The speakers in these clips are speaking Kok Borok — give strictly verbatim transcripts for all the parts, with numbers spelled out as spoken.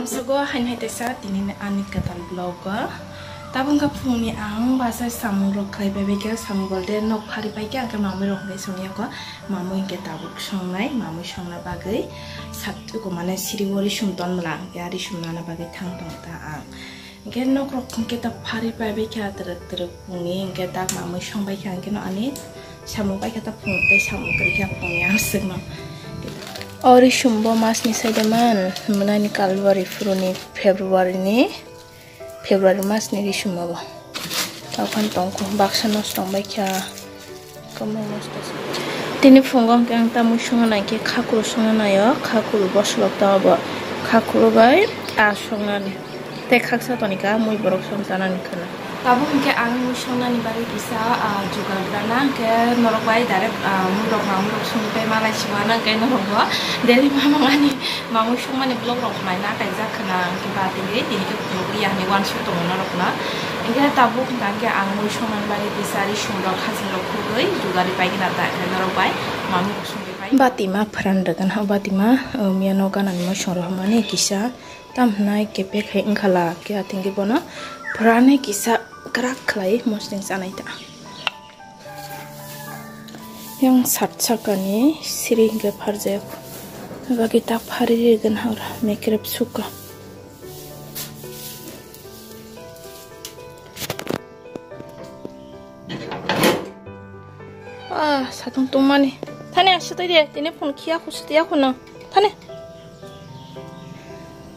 Sugo hain hai tesa tini ani kwtal vlog o. Tabuk wngkha phungni ang basa samung rok khlai bai bai kha, samung bolde nok phari pai kha, hwnkhe mamui rok hwnkhe songya kho, mamui hwnkhe tabuk songnai, mamui songna bagwi sak tuku mane siri o risum ton bwla, hwnkhe a risum nana bagwi thang tong ta ang. Hwnkhe nok rok hwnkhe ta phari pai bai kha, twrwk twrwk phungni hwnkhe tak mamui song bai kha, hwnkhe no ani samung pai kha ta phung tei samung kwrwi kha phungni ang swkno. O risum bo mas ni side man, mwnani Kalwari phuru ni February ni, February mas ni risum bo. Tokhan tongkho baksa nos tong bai kha. Kwbangma mosla se. Tini phungo hwnkhe ang tamui songna nai khe khakuru songna nai o, khakuru boslok tamo bo, khakuru bai a songnani. Tei khaksa toni kha mui borok song chanani khwna. Tabuk hwnkhe ang mui songnani bagwi kisa, ah, jugar rana hwnkhe norok bai direct, ah, mui rok mamui rok songwi pai malai sima hwnkhe norok bo daily mamang ani mamui songmani vlog rok naina kaijak khwna hwnkhe ba tini tini khe phunugwi ya hinwi uansuk tongo norokno. Hwnkhe tabuk hwnkha hwnkhe ang mui songmani bagwi kisa risum rok khajin rok khugwi jugar ri pai khwna ta hwnkhe norok bai mamui rok songwi pai. Batima pharan rwgwna o batima, o miya nok ganani mosong rok mani kisa. Tam hwnai kepek hai wngkha la, khe athengke bono phrani kisa kwrak khlai mosling chanai ta. Yang sat sakani siri hwnkhe pharjak, bagwi ta phari rigwna ora mekrep suka. Ah, satung tungmani. Thani aswk twi de, tini phone khiya khu, sutiya khu no. Thani.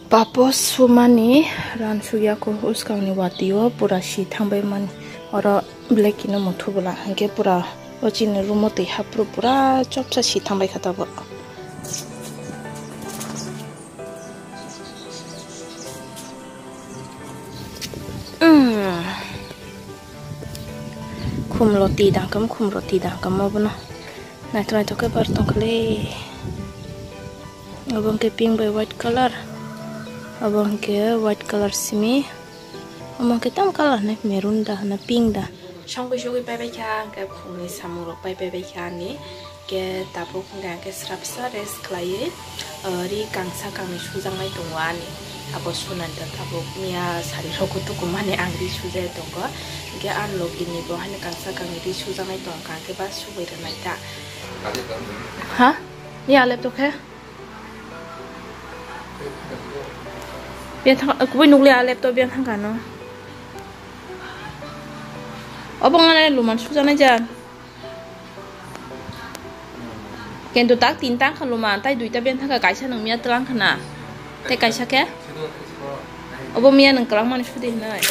Papo sumani ran sugya khu, uskangni watio pura si thangbai mani. Oro black ino muthu bwla, hwnkhe pura o chini room o twi hapro pura chopsa si thangbai kha tabuk. Mm. Khumlo twi dangkam, khumlo twi dangkam obono. Naithok naithok khe bar tongkha le. Obo hwnkhe pink bai white colour. Obo hwnkhe white colour simi. Omo hwnkhe tamo colour hinwi maroon da hwnwi pink da. Songwi sogwi paibai kha, hwnkhe phungni samung rok pai paibai kha ani. Hwnkhe tabuk hwnkhe ang khe srapsa rest khlaiwi, ah, ri kangsa kangni sujaknai tongo ani. Abo sunani ta tabuk miya sari rok kutuk mani ang ri sujai tongo. Hwnkhe ang logi ni bo haino kangsa kangni ri sujaknai tongkha, hwnkhe ba subui rwnai ta. Ha? Ni alep tokhe? Biya thang, kubui nukli alep to biya thangkha no. Obo ngana luman sujaknai jan. Kintu tak tinta wngkha luma, tai duita beng thangkha, kaisa nwng miya twlang khna, tei kaisa khe obo miya nwng kwlangmani sudi hinwi.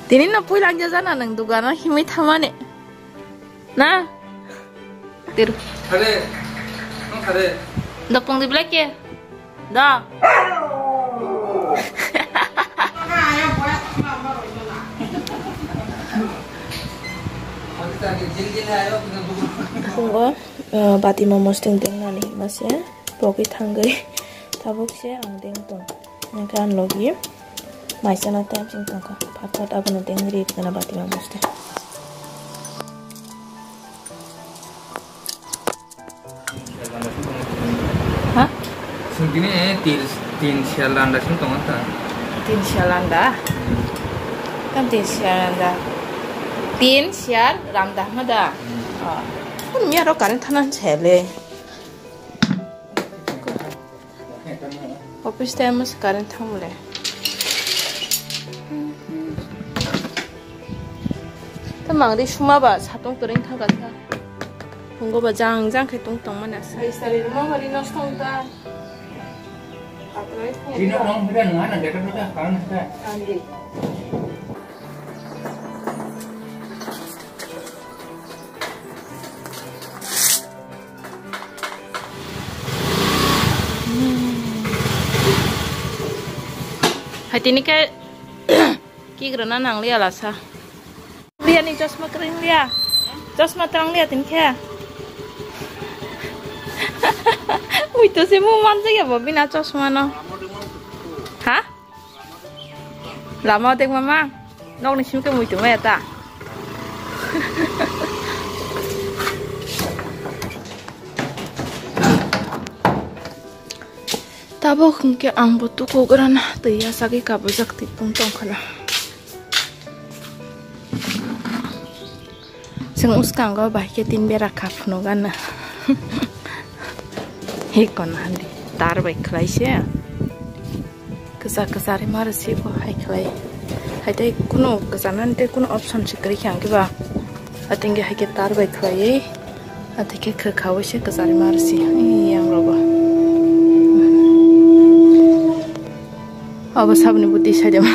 Tini no puila ang jana nwng dugano himwi thamani. Na? Tiru. Thare. Nung thare. Dopong di belai ke. Da. Phungo, eh, bati momo sting deng nani mase. Pogwi thangwi. Tabuk se ang deng tong. Hwnkhe ang logi maisana time sing tongkha. Phat phat abono deng ri kana bati momo sting. Ha? Sungkini tin, tin sial landa sung tongo ta. Tin sial landa? Hmm. Kan tin sial landa. Tin sial landa ma da? Hmm. Oh. Kan miya ro current thanan sele. Office time o se current thang le. Ta mangri suma ba satung kwrwng thang kha. Phungo ba jang jang khe tung tong mani asa. Hai sari ruma mari nosto wng ta. Tino tong bida nang ana data bida current sa. Andi. Hai tini khe kigrana nang liya lasa. Liya ni chosma kwrwng liya. Chosma twlang liya tini khe. Ui to se mu manjak ya bo bina chosma no. Ha? Lama o dek mama, nokni simi khe muitu maya ta. Tabuk hwnkhe ang bo tukugrana twi yachagwi kabujak twi pung tongkhana. Chwng uskango bahai khe tin bera kha phunugana. Hikon handi tar bai khlai se. Kwchar kwchar ma rw si bo hai khlai. Hai tei kuno kwcharnani tei kuno option se kwrwi kha hwnkhe ba. Atingkhe hai khe tar bai khlaiwi. Atikhe khwkhaui se kwchar ma rw si. Yang rogo. Obo saboni buti saida ma.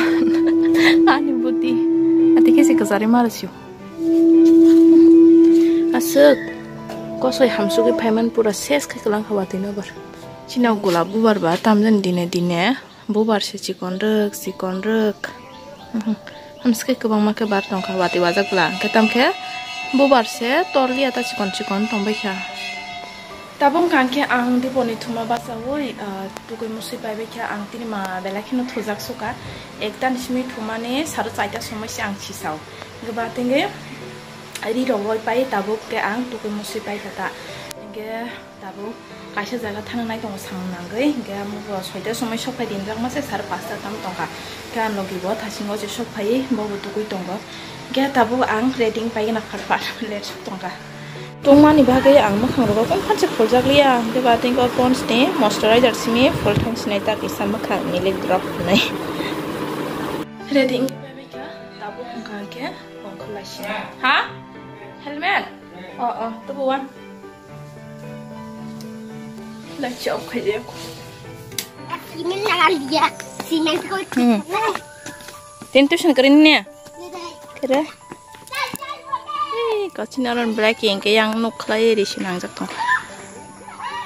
Ani buti. Atikhe se kwchar ma rw si. Aswk kosoi hamsugwi phaiman pura ses khe kwlang kha watwi nobar. Chini gulab bubar ba tamjani dine dine bubar se chikon rwk chikon rwk. Mhm. Hamsukhe kwbangma khe bar tongkha watwi wajak bwla hwnkhe tamkhe bubar se torliya ta chikon chikon tongbaikha. Tabuk hwnkha khe ang Diponi thuma bachaui, ah, tukui musui paibaikha ang tini ma belai kheno thujak sukha. Ekta ni simi thumani saro chaita somoi se ang chisao. Hwnkhe ba tengwi ri rogwi pai tabuk khe ang tukui musui paikha ta. Hwnkhe tabuk kaisa jaga thang nai tongo samung nangwi. Hwnkhe amo bo soita somoi sok phai dinjak ma se saro pasta tam tongkha. Hwnkhe ang logi bo thasingo se sok phai bo bo tukui tongo. Hwnkhe tabuk ang ready wng paigwna phat phat late sok tongkha. Tongmani bagwi ang mwkhang rogo kung phanse phuljak liya, hwnkhe ba tei o Pond's ni moisturizer simi full time sinai ta kisa mwkhang milik drop hwnwi. Ready wngwi paibaikha, tabuk hwnkha hwnkhe ongkhorlai sini. Ha? Helmet? O, o, tubu wan. Light se off khai de. Hmm. Tin tuition kari ne? Kere? Ei, kachina ron black hwnkhe yang nuk khlai ri se nangjak tong.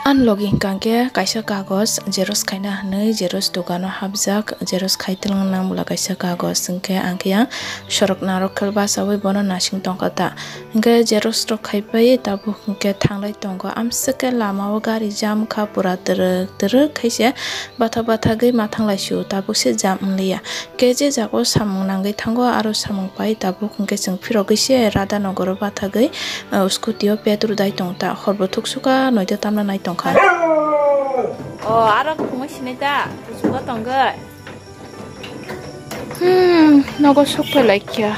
An logi hwnkha hwnkhe kaisa kagoj xerox khaina hwnwi xerox dogano hapjak, xerox khai twlwng nang bwla kaisa kagoj hwnkhe ang khe yang sorok narok khe bachaui bono nasing tongkha ta. Hwnkhe xerox rok khai pai tabuk hwnkhe thanglai tongo, amswk khe lama o gari jam kha pura twrwk twrwk khaise bathak bathagwi ma thanglai sio tabuk se jam wngliya. Khe je jago samung nangwi thango, aro samung pai tabuk hwnkhe chwng phirogwi se Radha Nogoro bathagwi, ah, scooty o petrol dai tong ta, hor bo thuk suka noita tamna nai tongkha. O, aro thumui sinai ta, kuchugo tongwi. Hmm, nogo sok phai lai kha.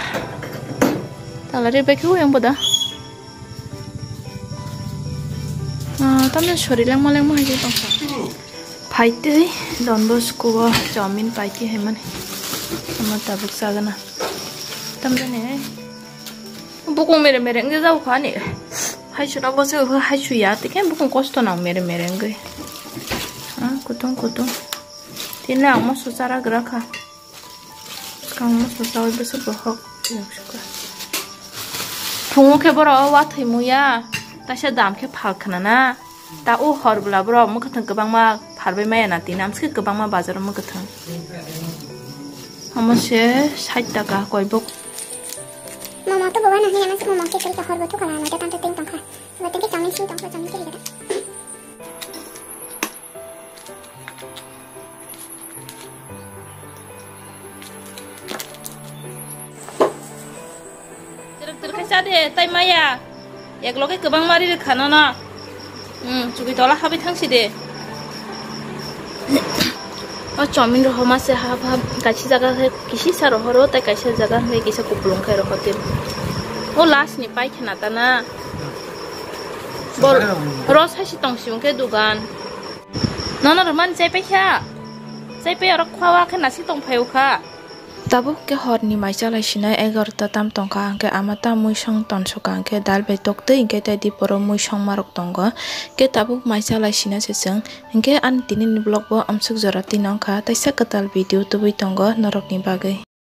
Tala ri bai khe uyang boda. Ah, tamni sori lengma lengma hai tongkha. Phaitwi Don Bosco o chowmin paiti haimani. Omo tabuk chagana. Tamjani hai. Bukung mere mere wngwi jao kha ani. Hai suna bo se hai suya, tikhe bukung kosto nang mere mere wngwi. Ah, kutung kutung. Tini ang moso chara gra kha. Ang moso chawi bwswk bohok. Phungo khe borok o wathwi muya. Taisa dam khe phal khna na. Ta o hor bwla borok mwkhwthwng kwbangma pharbai maya na tini, amswkhe kwbangma bazaro mwkhwthwng. Omo se sait taka koi bok. Momo to boba nang ya, amswk momo khe kari ka hor bo thukala, noita tamta teng tongkha. Bo tengke chowmin sing tongkha, chowmin khe rigada. Twrwk twrwk khe cha de, tai maya. Ek loge kwbangma ri rwkha nono. Hmm, chuki tola habwi thangsi de. O chowmin rohoma se hap hap kaisa jaga khe kisi sa rohoro, tai kaisa jaga hwnkhe kisa kupulung khe rohor de. O last ni pai khna ta na. Bol ro saisi tong si hwnkhe dugan. Nono rwmani chaipai kha. Chaipai oro khwa wa khe nasik tong phai o kha. Tabuk khe horni mai chalai sinai egarota tam tongkha, hwnkhe ama ta muisong tonsokha, hwnkhe dal bai toktwi, hwnkhe tei diporo muisong marok tongo. Hwnkhe tabuk mai chalai sina se chwng. Hwnkhe ani tini ni vlog bo amswk jora twi nongkha, taisa kwtal video tubui tongo norokni bagwi.